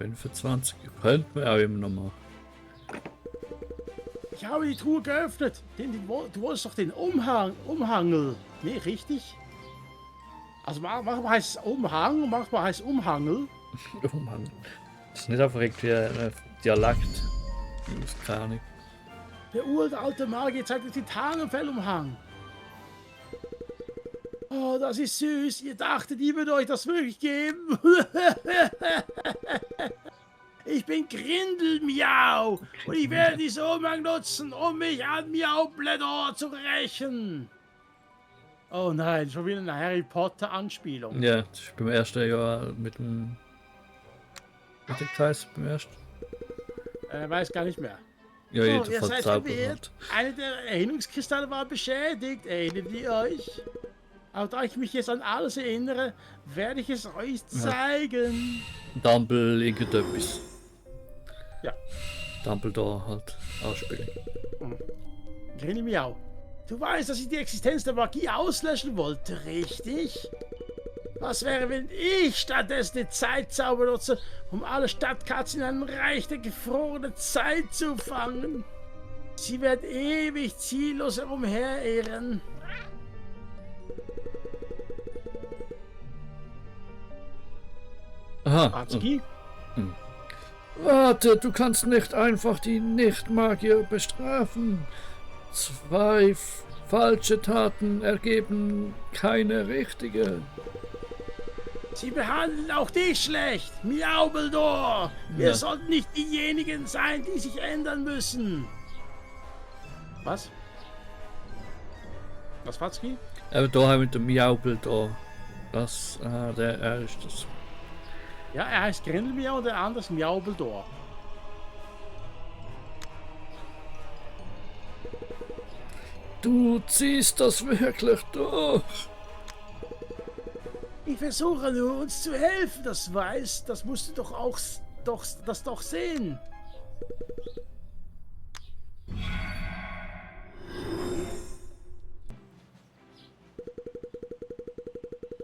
25. Könnte man auch immer noch machen. Ich habe die Truhe geöffnet. Du wolltest doch den Umhangel. Nee, richtig? Also manchmal heißt es Umhang, manchmal heißt es Umhangel. Oh Mann. Das ist nicht einfach irgendwie ein Dialekt. Keine Ahnung. Der uralte Magier zeigt uns den Tarnfellumhang. Oh, das ist süß. Ihr dachtet, ich würde euch das wirklich geben. Ich bin Grindelmiau und ich werde diesen Umhang nutzen, um mich an Miaublätter zu rächen. Oh nein, schon wieder eine Harry Potter Anspielung. Ja, das ist beim ersten Jahr mit dem Kreis beim ersten. Weiß gar nicht mehr. Ja, So, jedenfalls ihr seid Zauber verwirrt. halt. Eine der Erinnerungskristalle war beschädigt. Erinnert ihr euch? Aber da ich mich jetzt an alles erinnere, werde ich es euch zeigen. Dumble irgendetwas. Ja. Dumbledore halt Ausspielen. Grindelmiau. Du weißt, dass ich die Existenz der Magie auslöschen wollte, richtig? Was wäre, wenn ich stattdessen den Zeitzauber nutze, um alle Stadtkatzen in einem Reich der gefrorenen Zeit zu fangen? Sie werden ewig ziellos herumherirren. Aha. Atsuki? Warte, du kannst nicht einfach die Nichtmagier bestrafen. 2 falsche Taten ergeben keine richtige. Sie behandeln auch dich schlecht, Miaubeldor. Wir Ja. sollten nicht diejenigen sein, die sich ändern müssen. Was? Was, Fatski? Aber da haben wir den Miaubel da. Das, er ist das. Ja, er heißt Grindelmiau und der andere ist Miaubeldor. Du ziehst das wirklich durch. Ich versuche nur, uns zu helfen, das musst du doch auch doch sehen.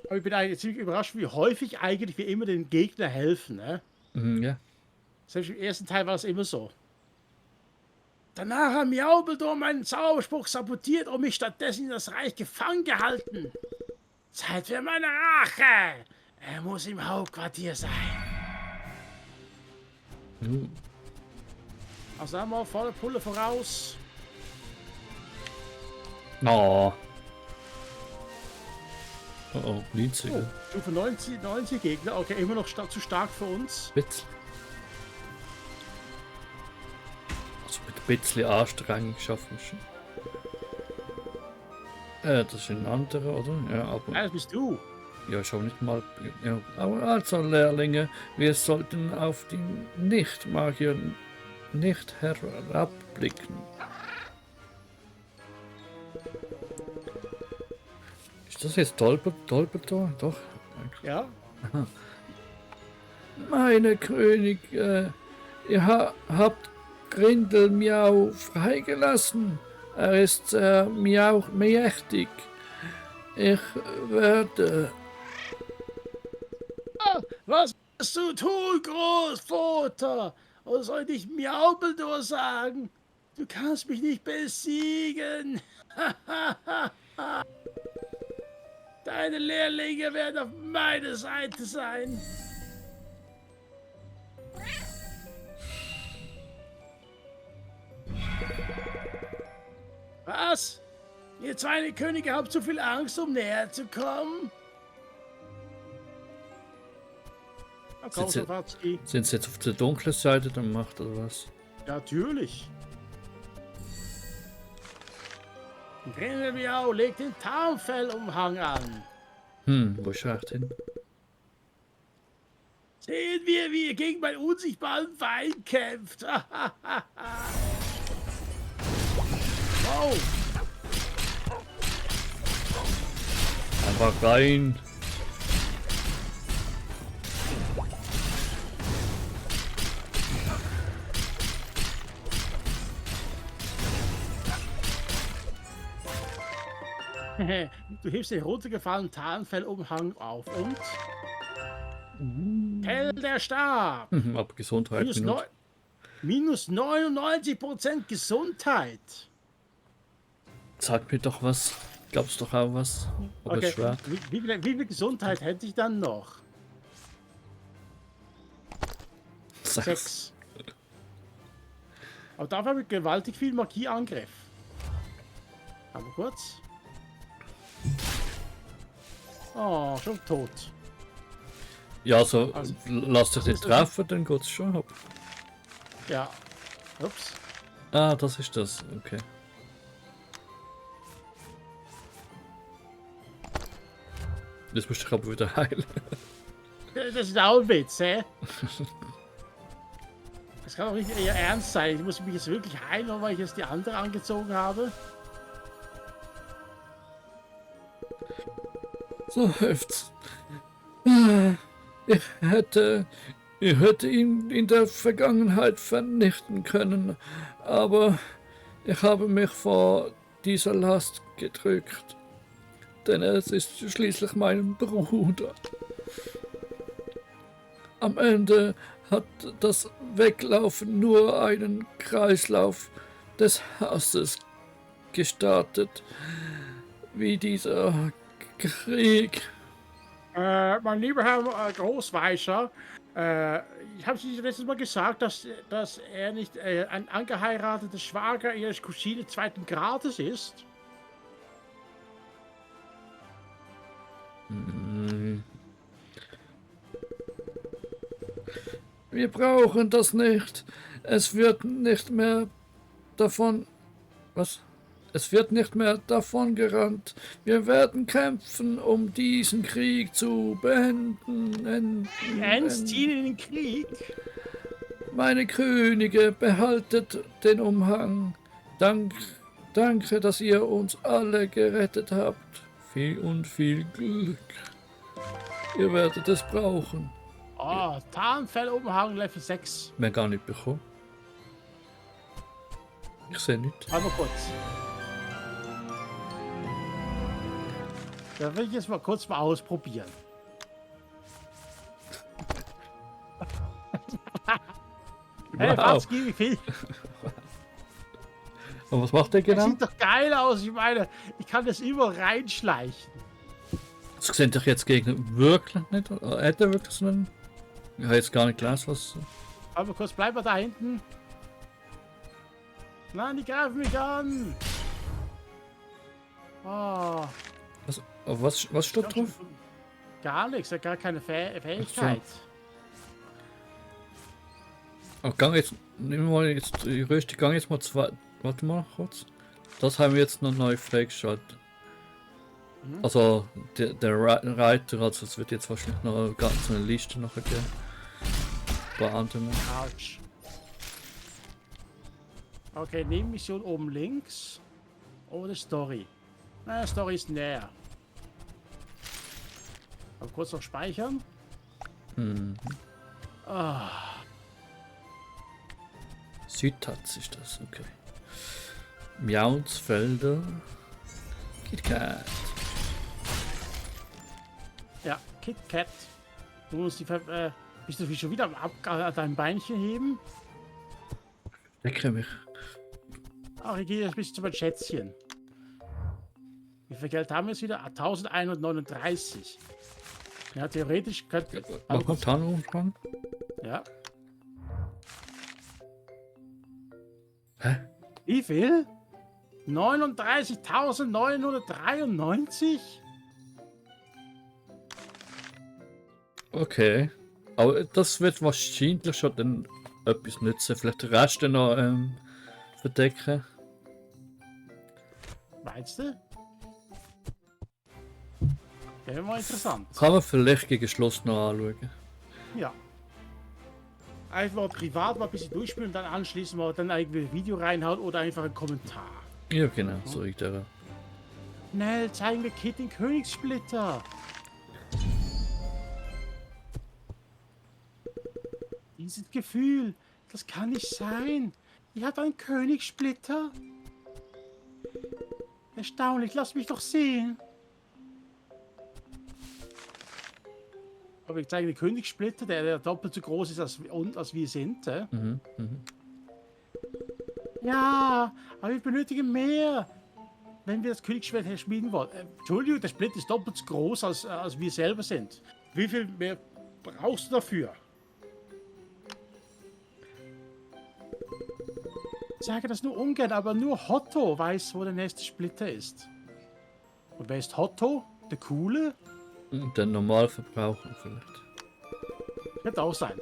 Aber ich bin eigentlich ziemlich überrascht, wie häufig eigentlich wir immer den Gegner helfen, ne? Ja. Selbst im ersten Teil war es immer so. Danach hat Miaubeldor meinen Zauberspruch sabotiert und mich stattdessen in das Reich gefangen gehalten. Zeit für meine Rache! Er muss im Hauptquartier sein. Also einmal volle Pulle voraus. Oh. Oh, oh, 90. Oh, Stufe 90 Gegner. Okay, immer noch zu stark für uns. Bisschen. Also mit ein bisschen Anstrengung schaffen wir schon. Das ist ein anderer, oder? Ja, aber. Ja, das bist du. Ja, schon nicht mal. Ja, aber also Lehrlinge, wir sollten auf die Nichtmagier nicht herabblicken. Ist das jetzt Dumbledore? Doch. Ja. Meine König, ihr habt Grindelmiau freigelassen. Er ist sehr mächtig. Ich werde... Was wirst du tun, Großvater? Oder soll ich Miaubeldor sagen? Du kannst mich nicht besiegen. Deine Lehrlinge werden auf meiner Seite sein. Was? Ihr zwei Könige habt zu viel Angst, um näher zu kommen? Na komm, Sawatzki. Sind sie jetzt auf der dunklen Seite der Macht oder was? Natürlich. Grindelmiau legt den Tarnfellumhang an. Wo ist er echt hin? Sehen wir, wie ihr gegen meinen unsichtbaren Feind kämpft. Wow. Einfach rein. Du hebst den runtergefallenen Tarnfellumhang auf und Helderstab. Aber Gesundheit Minus, benutzt. minus 99% Gesundheit. Sag mir doch was. Glaubst doch auch was? Aber Okay. es schwer. Wie viel Gesundheit hätte ich dann noch? 6. Aber dafür habe ich gewaltig viel Magieangriff. Aber kurz. Oh, schon tot. Ja, also, Also, lass dich nicht treffen, dann geht's schon ab. Ja. Ups. Ah, das ist das. Okay. Jetzt musst du dich aber wieder heilen. Das ist auch ein Witz, hä? Das kann doch nicht eher ernst sein. Ich muss mich jetzt wirklich heilen, weil ich jetzt die andere angezogen habe. So hilft's. Ich hätte ihn in der Vergangenheit vernichten können, aber ich habe mich vor dieser Last gedrückt. Denn es ist schließlich mein Bruder. Am Ende hat das Weglaufen nur einen Kreislauf des Hasses gestartet, wie dieser Krieg. Mein lieber Herr Großweißer, ich habe Sie letztes Mal gesagt, dass er nicht ein angeheirateter Schwager Ihres Cousine zweiten Grades ist. Wir brauchen das nicht. Es wird nicht mehr davon... Was? Es wird nicht mehr davon gerannt. Wir werden kämpfen, um diesen Krieg zu beenden. Ernst ziehen in den Krieg? Meine Könige, behaltet den Umhang. Danke, dass ihr uns alle gerettet habt. Viel Glück. Ihr werdet es brauchen. Oh, Tarnfellumhang Level 6. Mehr gar nicht bekommen. Ich sehe nicht. Warte mal kurz. Da will ich jetzt mal kurz ausprobieren. Hey, Wow. Fatzki, wie viel? Und was macht der Das genau? sieht doch geil aus. Ich meine, ich kann das überall reinschleichen. Das sind doch jetzt Gegner wirklich nicht. Hat er wirklich so einen. Ich habe jetzt gar nicht gelesen, was. Warte mal kurz, bleib mal da hinten. Nein, die greifen mich an. Oh. Was steht drauf? Gar nichts, hat gar keine Fähigkeit. Oh, gang jetzt. Nehmen wir mal jetzt die Röste. Gang jetzt mal zwei. Warte mal kurz. Das haben wir jetzt noch neu freigeschaltet. Also der Reiter, also es wird jetzt wahrscheinlich noch eine ganze Liste noch geben. Ein paar andere. Autsch. Okay, Nebenmission oben links. Oder Story. Na, Story ist näher. Aber kurz noch speichern. Ah, Südtatz ist das, okay. Miaunsfelder. KitKat. ja, KitKat. Du musst die bist du schon wieder an deinem Beinchen heben? Decke mich. Ach, ich gehe jetzt bis zu meinem Schätzchen. Wie viel Geld haben wir jetzt wieder? 1139. Ja, theoretisch könnte... Mach mal Tarnumfang. Ja. Hä? Wie viel? 39.993? Okay. Aber das wird wahrscheinlich schon dann etwas nützen. Vielleicht den Rest dann noch verdecken. Meinst du? Wäre mal interessant. Kann man vielleicht gegen Schluss noch anschauen. Ja. Einfach privat mal ein bisschen durchspielen und dann anschließend mal dann irgendwie ein Video reinhauen oder einfach einen Kommentar. Ja, genau, so ich der. Schnell, zeigen wir Kit den Königssplitter. Dieses Gefühl, das kann nicht sein. Ihr habt einen Königssplitter. Erstaunlich, lass mich doch sehen. Aber ich zeige den Königssplitter, der doppelt so groß ist als wir sind. Mhm. Mhm. Ja, aber wir benötigen mehr, wenn wir das Königsschwert schmieden wollen. Entschuldigung, der Splitter ist doppelt so groß als wir selber sind. Wie viel mehr brauchst du dafür? Ich sage das nur ungern, aber nur Hotto weiß, wo der nächste Splitter ist. Und wer ist Hotto? Der Coole? Der Normalverbraucher vielleicht. Könnte auch sein.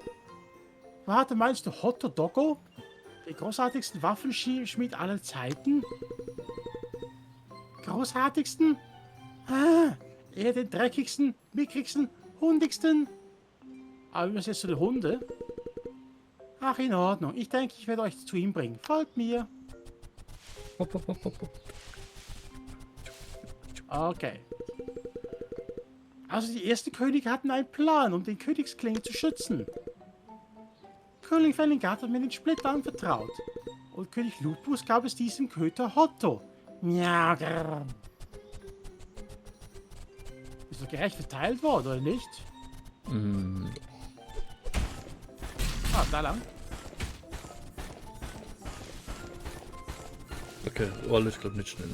Warte, meinst du Hotto Doggo? Den großartigsten Waffenschmied aller Zeiten? Großartigsten? Ah, eher den dreckigsten, mickrigsten, hundigsten. Aber wir sind jetzt zu den Hunde. Ach, in Ordnung. Ich denke, ich werde euch zu ihm bringen. Folgt mir. Hopp, hopp, hopp, hopp, hopp. Okay. Also die ersten Könige hatten einen Plan, um den Königsklinge zu schützen. König Felingard hat mir den Splitter anvertraut. Und König Lupus gab es diesem Köter Hotto. Miau, grrr. Ist doch gerecht verteilt worden, oder nicht? Mm. Ah, da lang. Okay, alles glaube nicht schnell.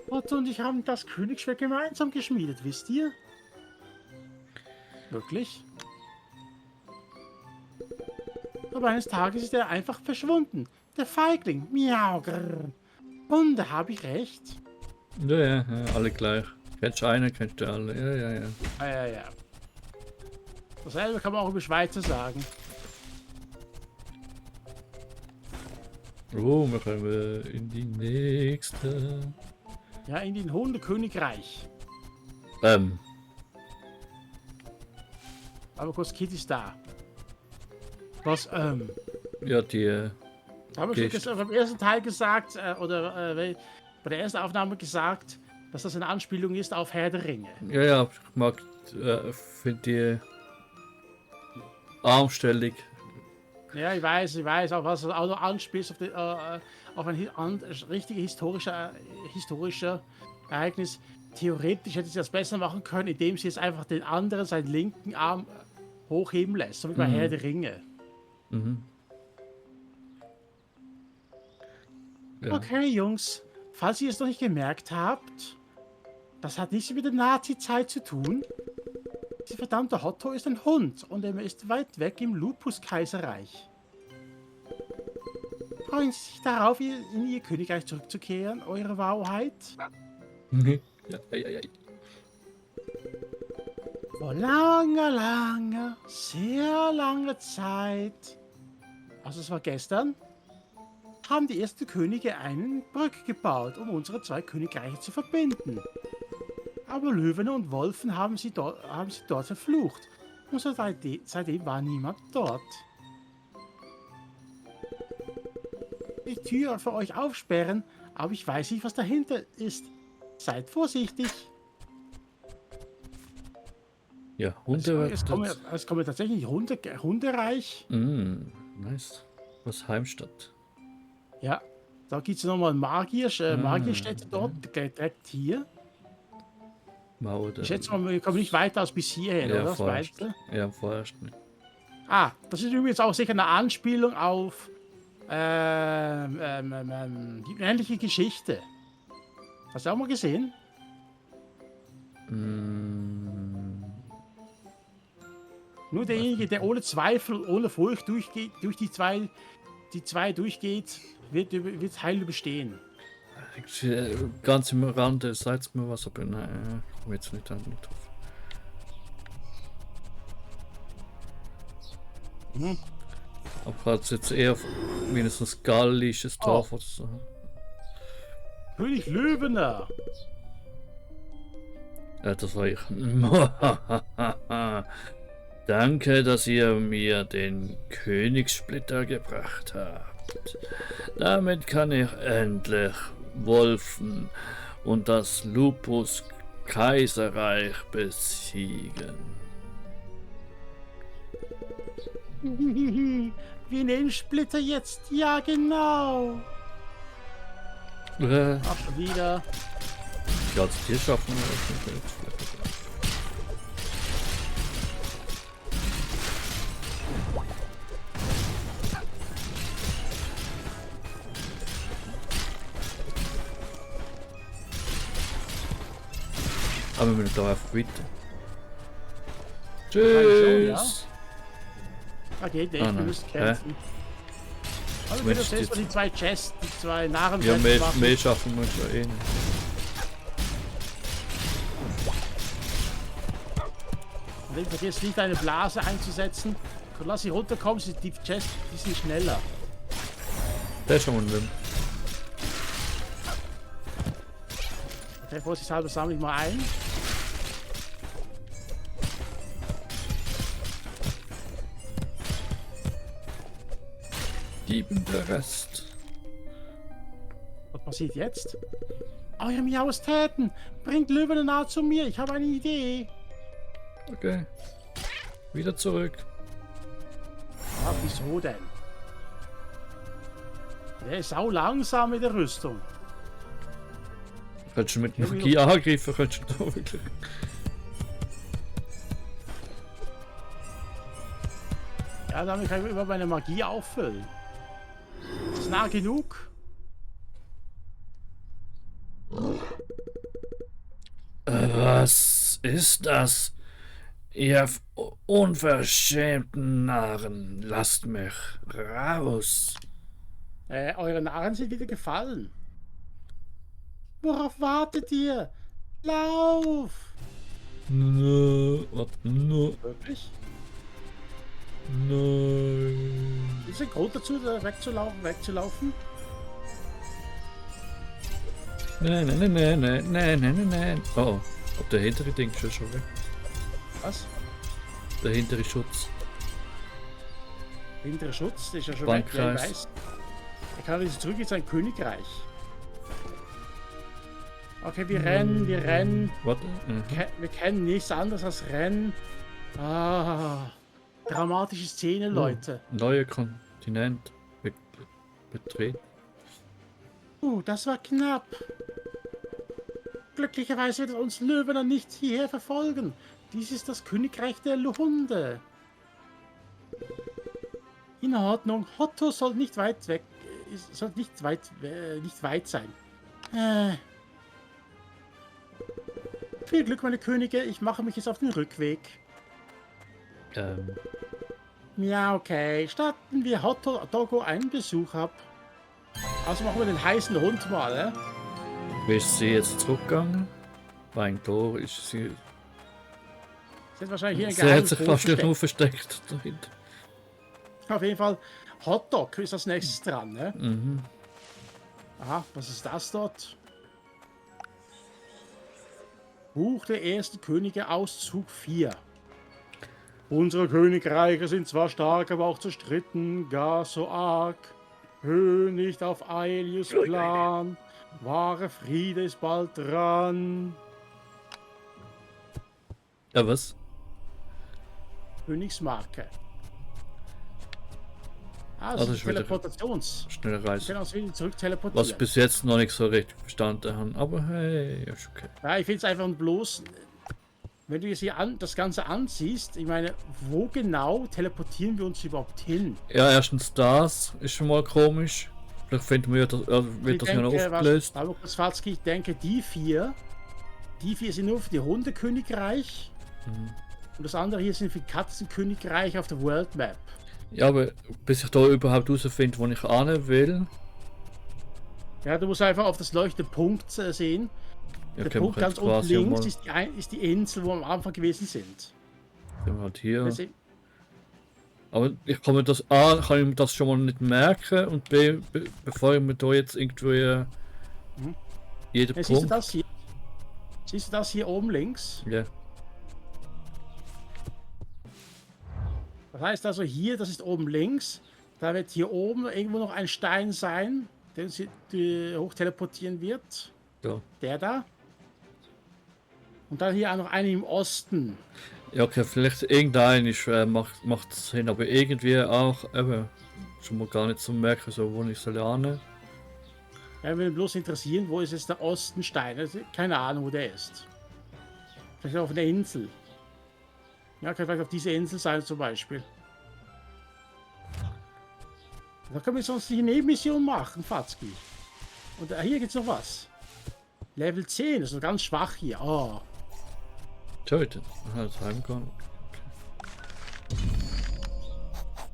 Otto und ich haben das Königsschwert gemeinsam geschmiedet, wisst ihr? Wirklich? Aber eines Tages ist er einfach verschwunden. Der Feigling. Miau, grrr. Und da habe ich recht. Ja, ja, ja, alle gleich. Kennst du einen, kennst du alle. Ja, ja, ja. Ah, ja, ja. Dasselbe kann man auch über Schweizer sagen. Oh, wir kommen in die nächste. Ja, in den Hundekönigreich. Aber kurz, Kid ist da. Was, Ja, die. Haben wir schon beim ersten Teil gesagt, bei der ersten Aufnahme gesagt, dass das eine Anspielung ist auf Herr der Ringe. Ja, ja, ich mag, finde die armstellig. Ja, ich weiß, auch was auch noch anspielt auf ein richtiges historisches Ereignis. Theoretisch hätte sie das besser machen können, indem sie jetzt einfach den anderen, seinen linken Arm hochheben lässt, so wie bei Herr der Ringe. Mhm. Ja. Okay, Jungs, falls ihr es noch nicht gemerkt habt, das hat nichts mit der Nazi-Zeit zu tun. Dieser verdammte Hotto ist ein Hund und er ist weit weg im Lupus-Kaiserreich. Freuen Sie sich darauf, in Ihr Königreich zurückzukehren, Eure Wahrheit? Ja, ja, ja. Vor langer, sehr langer Zeit, also es war gestern, haben die ersten Könige eine Brücke gebaut, um unsere zwei Königreiche zu verbinden. Aber Löwen und Wolfen haben sie dort verflucht. Und seitdem war niemand dort. Die Tür für euch aufsperren, aber ich weiß nicht, was dahinter ist. Seid vorsichtig. Ja, Hunde. Es kommen tatsächlich Hundereich. Nice. Was Heimstatt. Ja, da gibt es nochmal Magierstätte dort, direkt hier. Mauer. Ich schätze mal, wir kommen nicht weiter als bis hierhin, Ja, oder? Das vorerst. weißt du? Ja, vorerst nicht. Ah, das ist übrigens auch sicher eine Anspielung auf die ähnliche Geschichte. Hast du auch mal gesehen? Nur derjenige, der ohne Zweifel, ohne Furcht durchgeht, durch die zwei durchgeht, wird heil überstehen. Ganz im Rande, seid mir was, aber nein, ich komme jetzt nicht drauf. Aber gerade jetzt eher mindestens gallisches Dorf oder so. König Löwener! Ja, das war ich. Danke, dass ihr mir den Königssplitter gebracht habt. Damit kann ich endlich Wolfen und das Lupus Kaiserreich besiegen. Wir nehmen Splitter jetzt. Ja, genau. Ach, schon wieder. Ich kann es hier schaffen. Aber wir müssen da einfach weiter. schon, ja. Tschüss! Ah, geht nicht, Ah, wir nein. müssen kämpfen. Also, Mensch, wir das erstmal die zwei Chests, die zwei Narren Ja, machen. mehr schaffen wir schon eh nicht. Und dann vergiss nicht, eine Blase einzusetzen. Und lass sie runterkommen, die Chests, die sind schneller. Der ist schon mal drin. Okay, vorsichtshalber sammle ich mal ein. Der Rest. Was passiert jetzt? Eure Majestäten, bringt Löwen nahe zu mir, ich habe eine Idee. Okay. Wieder zurück. Ah, wieso denn? Der ist sau langsam mit der Rüstung. Könntest du mit Magie angreifen, könntest du da wirklich. Ja, damit kann ich immer meine Magie auffüllen. Ist nah genug? Was ist das? Ihr unverschämten Narren, lasst mich raus. Eure Narren sind wieder gefallen. Worauf wartet ihr? Lauf! No, Wirklich? nein. Ist ein Grund dazu, da wegzulaufen? Nein. Oh, ob der hintere Ding ist schon weg. Was? Der hintere Schutz. Hinterer Schutz, der ist ja schon weg, ja, ich Bankkreis. weiß. Er kann jetzt zurück in sein Königreich. Okay, wir rennen. Warte. Wir kennen nichts anderes als Rennen. Ah, dramatische Szene, Leute. Neuer Kontinent betreten. Das war knapp. Glücklicherweise wird uns Löwen nicht hierher verfolgen. Dies ist das Königreich der Hunde. In Ordnung. Hotto soll nicht weit weg. Soll nicht weit sein. Viel Glück, meine Könige. Ich mache mich jetzt auf den Rückweg. Ja, okay. Statten wir Hotto Doggo einen Besuch ab. Also machen wir den heißen Hund mal, Wie ist sie jetzt zurückgegangen? Beim Tor ist sie. Sie hat wahrscheinlich hier einen Sie hat geheimen sich Code fast versteckt. nur versteckt dahinter. Auf jeden Fall, Hotdog ist als nächstes dran, ne? Mhm. Aha, was ist das dort? Buch der ersten Könige, Auszug 4. Unsere Königreiche sind zwar stark, aber auch zerstritten, gar so arg. Hör nicht auf Aelius Plan, wahre Friede ist bald dran. Ja, was? Königsmarke. Ah, das das ist ist wieder Teleportations. Schnelle Wir Reise. können uns wieder zurück Was ich teleportieren. bis jetzt noch nicht so richtig verstanden habe. Aber hey, ist okay. Ja, ich finde es einfach bloß, wenn du jetzt hier das Ganze ansiehst, ich meine, wo genau teleportieren wir uns überhaupt hin? Ja, erstens das ist schon mal komisch. Vielleicht finden wir das, wird das ja noch aufgelöst. Ich denke, die vier sind nur für die Hundekönigreich und das andere hier sind für Katzenkönigreich auf der World Map. Ja, aber bis ich da überhaupt herausfinde, wo ich ahnen will. Ja, du musst einfach auf das leuchtende Punkt sehen. Ja, Der können wir Punkt ganz jetzt unten quasi links mal, ist die Insel, wo wir am Anfang gewesen sind. können wir halt hier. Wir sehen- Aber ich kann mir das A, kann ich mir das schon mal nicht merken und B, bevor ich mir da jetzt irgendwie jeden Ja, siehst du Punkt. das hier? Siehst du das hier oben links? Ja. Das heißt also hier, das ist oben links. Da wird hier oben irgendwo noch ein Stein sein, der uns hier hoch teleportieren wird. Ja. Der da. Und dann hier auch noch einen im Osten. Ja, okay, vielleicht irgendein ist, macht Sinn, aber irgendwie auch eben schon mal gar nicht zu merken, so wo ich soll ahnen. Ja, würde mich bloß interessieren, wo ist jetzt der Ostenstein? Also, keine Ahnung, wo der ist. Vielleicht auf einer Insel. Ja, kann vielleicht auf dieser Insel sein zum Beispiel. Da können wir sonst die Nebenmission machen, Fatzki. Und hier gibt's noch was. Level 10, das ist noch ganz schwach hier. Oh. Tötet. Aha, das heimgegangen.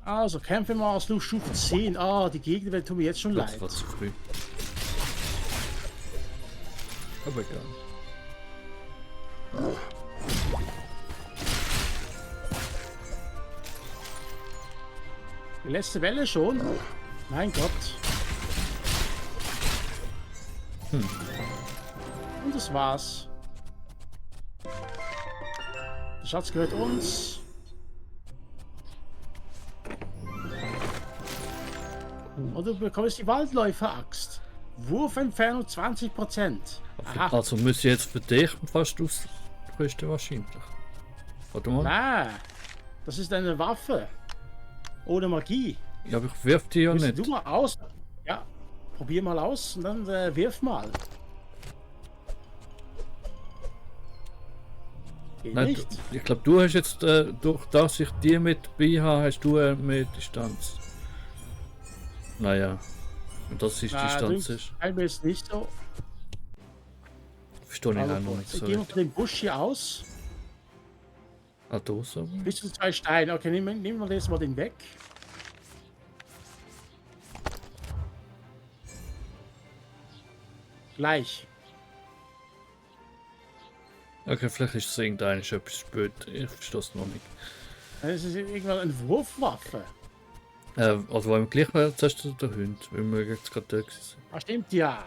Also, kämpfen wir aus Stufe 10. Ah, die Gegner werden tun mir jetzt schon Das leid. war zu früh. Aber egal. Die letzte Welle schon. Mein Gott. Und das war's. Der Schatz gehört uns. Und du bekommst die Waldläufer-Axt. Wurfentfernung 20%. Aha. Also muss ich jetzt für dich fast ausrüsten wahrscheinlich. Warte mal. Na, das ist eine Waffe. Ohne Magie. Ja, aber ich wirf die ja Willst nicht. du mal aus? Ja, probier mal aus und dann wirf mal. Geht Nein, nicht. ich glaube, du hast jetzt, durch das ich die mit dabei habe, hast du mehr Distanz. Naja, und das ist Distanz ist. Mir ist nicht so. Verstehe ich Also auch noch nicht so. gehen wir richtig. von dem Busch hier aus. Ah, da so. Bis zu 2 Steine. Okay, nehmen wir jetzt mal den weg. Gleich. Okay, vielleicht ist es irgendein etwas spät. Ich verstehe es noch nicht. Das ist irgendwann eine Wurfwaffe. Also, wollen wir gleich mal zuerst der Hund, weil wir jetzt gerade da sind. Ah, stimmt ja.